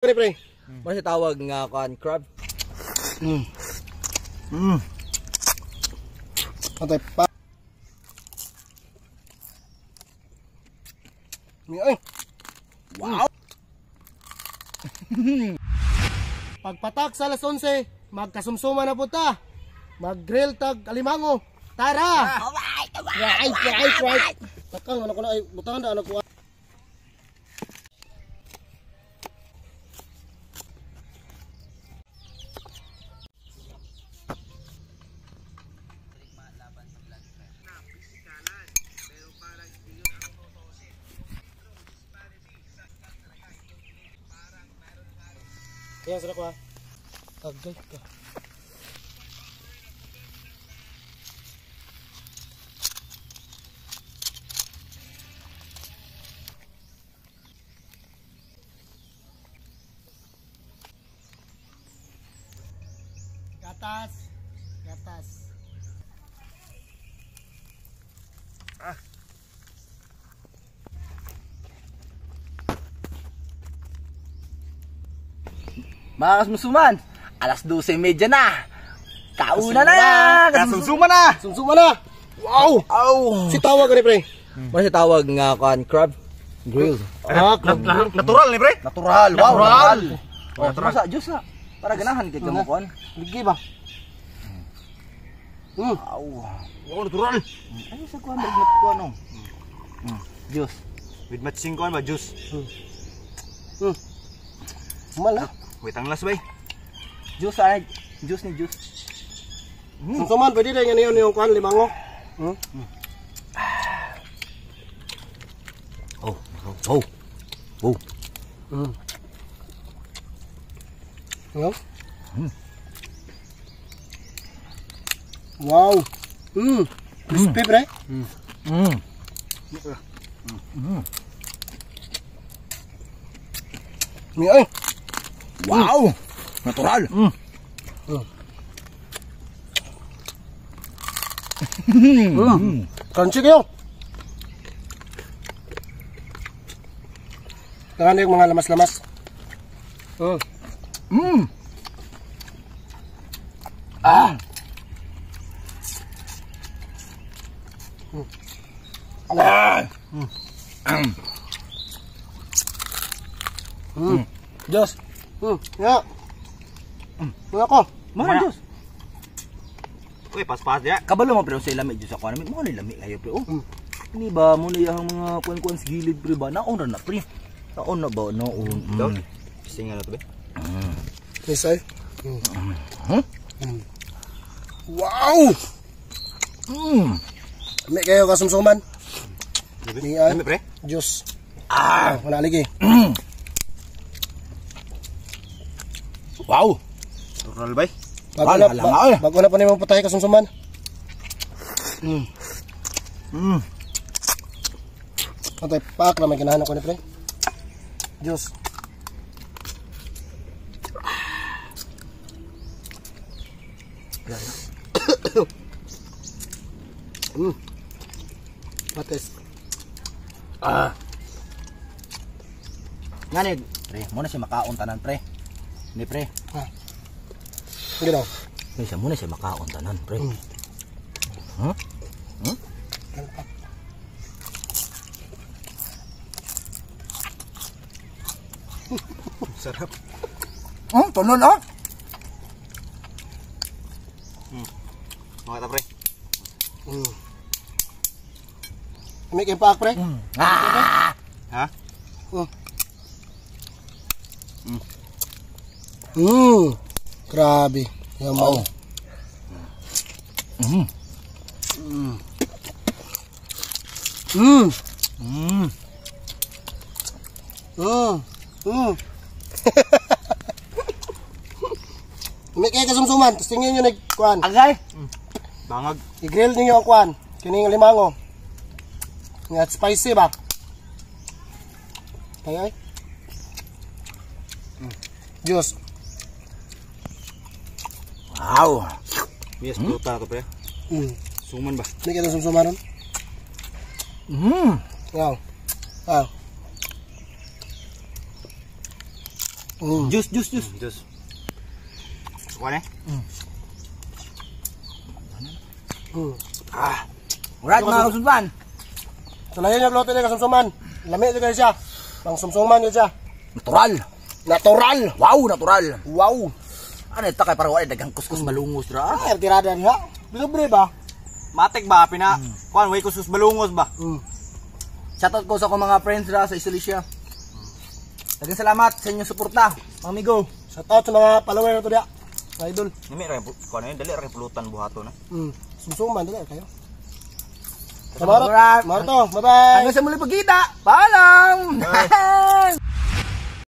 Pre pre. Mo siya tawag nga kuan crab. Antay pa. Mi ay. Wow. Pagpatak sa alas 11, magkasumsuma na po ta. Mag-grill tag alimango. Tara! Alright, Right, right, right. Takang ano ko na ay butangan na ano ko. Kaya sa ko ah. Tagay ka. Gatas. Gatas. Mga kasumsuman, alas 12:30 na. Kauna na! Kasumsuma na! Sumsuma na. Wow! Aw! Si tawag ani pre. Mo siya tawag nga kuan crab grill. Ah, Natural ni pre? Natural, wow, Natural. natural. Oh, natural. Sa juice na. Para ganahan kay kamo kuan. Ligi ba? Aw. Wow, natural. Ay sa kuan rig mat kuan no. Juice. With matching kuan ba juice? Mala. Wait ang last bay. Juice ay juice ni juice. Sumsuman pwede rin yan yung kuan limango. Oh. Oh. Oh. No? Wow. Crispy pre. Mi ay. Wow! Natural. Crunchy kayo. Tara yung mga lamas-lamas. Ah. Ah. Diyos. Ya. Mga ko. Mga Diyos. Uy, paspas dia. Kabalo mo pero sa lami Diyos ako namin. Mo ni lami kayo pre. Oh. Ini ba mo na iyang mga kuan-kuan sa gilid pre ba? Naon ra na pre. Naon na ba? Naon. Singa na to be. Yes, ay. Huh? Wow! Lami kayo kasumsuman. Mi ay. Lami pre. Diyos. Ah, wala lagi. Wow. Natural bay. Bago na, Wala, wala, eh. bago na pa nimo patay kasumsuman. Antay pak na may ganahan ako ni pre. Diyos. Pates. Ah. Ngani, pre, mo na siya makaon tanan pre. Ni pre. Ah. Hindi daw. Pre, siya mo na siya makaon tanan pre. Huh? Huh? Sarap. Tunon ah. Mga ta pre. May kayo paak pre. Ah! Ha? Grabe. Yaman. Oh. May kayo kasumsuman. Tapos tingin nyo nagkuan. Agay. Bangag. I-grill ninyo ang kuan. Kining limango. Nga spicy ba? Tayo ay. Diyos. Wow. Yes, brutal to pre. Suman ba? May kayo kasumsuman ron? Wow. Wow. Juice, juice, juice. Juice. Kuan eh? Ah. Alright, mga kasumsuman. So lain yung luto ni kasumsuman. Lami jud kayo siya. Pang sumsuman yun siya. Natural. Natural. Wow, natural. Wow. Ano ito kay para wala daghang kuskus malungos ra. Ay, tirada niya. Libre ba? Matik ba pina? Kuan way kuskus balungos ba? Shoutout ko sa akong mga friends ra sa Isolesia. Daghang salamat sa inyong suporta, mga amigo. Shout out sa mga follower na to diya. Mga idol. Nimi ra kuan eh, dali ra kay pulutan buhaton na. Sumsuman dali kayo. Alright. Marto, bye-bye. Hanggang sa muli pagkita. Paalam. Bye.